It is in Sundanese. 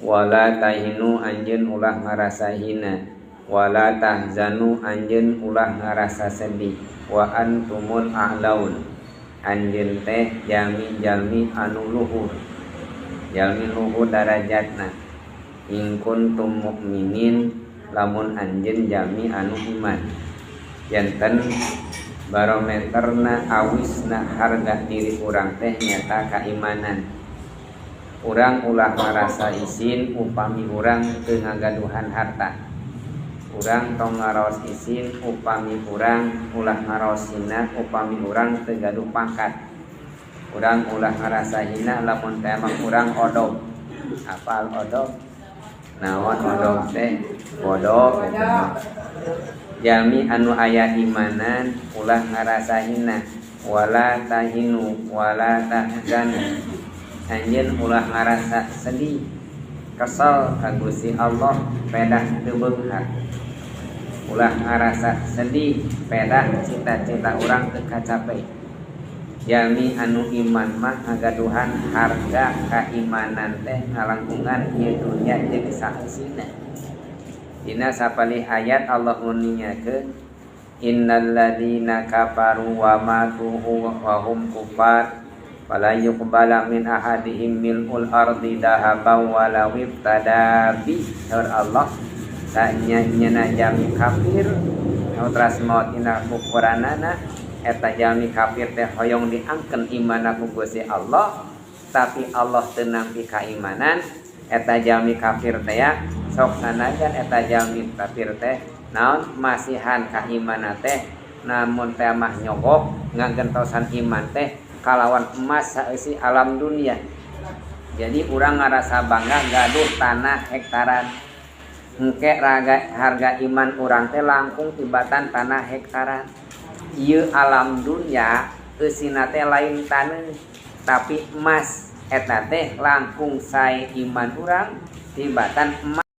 Wala tahinu, anjeun ulah ngarasa hina. Wala tahzanu, anjeun ulah ngarasa sedih. Wa antumul a'laun, anjeun teh jalmi-jalmi anu luhur, jalmi luhur darajatna. In kuntum mukminin, lamun anjeun jalmi anu iman. Janten barometerna, awisna harga diri urang teh nyata kaimanan urang. Ulah ngarasa isin upami urang teu ngagaduhan harta. Urang tong ngaraos isin upami urang, ulah ngaraos hina upami urang teu gaduh pangkat. Urang ulah ngarasa hina lamun teh emang urang odog. Apal odog naon? Odog teh bodoh. Jalmi anu aya imanan ulah ngarasa hina. Wala tahinu wala tahzanu, anjeun ulah ngarasa sedih, kesel ka Gusti Allah pedah teu beunghar. Ulah ngarasa sedih pedah cita-cita urang teu kacapai. Jalmi anu iman mah ngagaduhan harga kaimanan teh ngalangkungan ieu dunya jeung saeusina. Dina sapalih ayat Allah nguningakeun, innal ladzina kafaru wa matu wa hum kufar fala yuqbala min ahadihim mil'ul ardi dahaban walau iftada bi. Saur Allah, sanya-nyana jalmi kafir nu teras maot dina kufuranana, eta jalmi kafir teh hoyong diangken imanna ku Gusti Allah, tapi Allah teu nampi kaimanan eta jalmi kafir teh ya. Sok sanajan eta jalmi kafir teh naon masihan kaimanan teh, namun teh mah nyogok ngagentosan iman teh kalawan emas saeusi alam dunia. Jadi urang ngarasa bangga gaduh tanah hektaran, engke raga harga iman urang teh langkung tibatan tanah hektaran. Ieu alam dunia eusina teh lain taneuh, tapi emas. Eta teh langkung sae iman urang tibatan emas.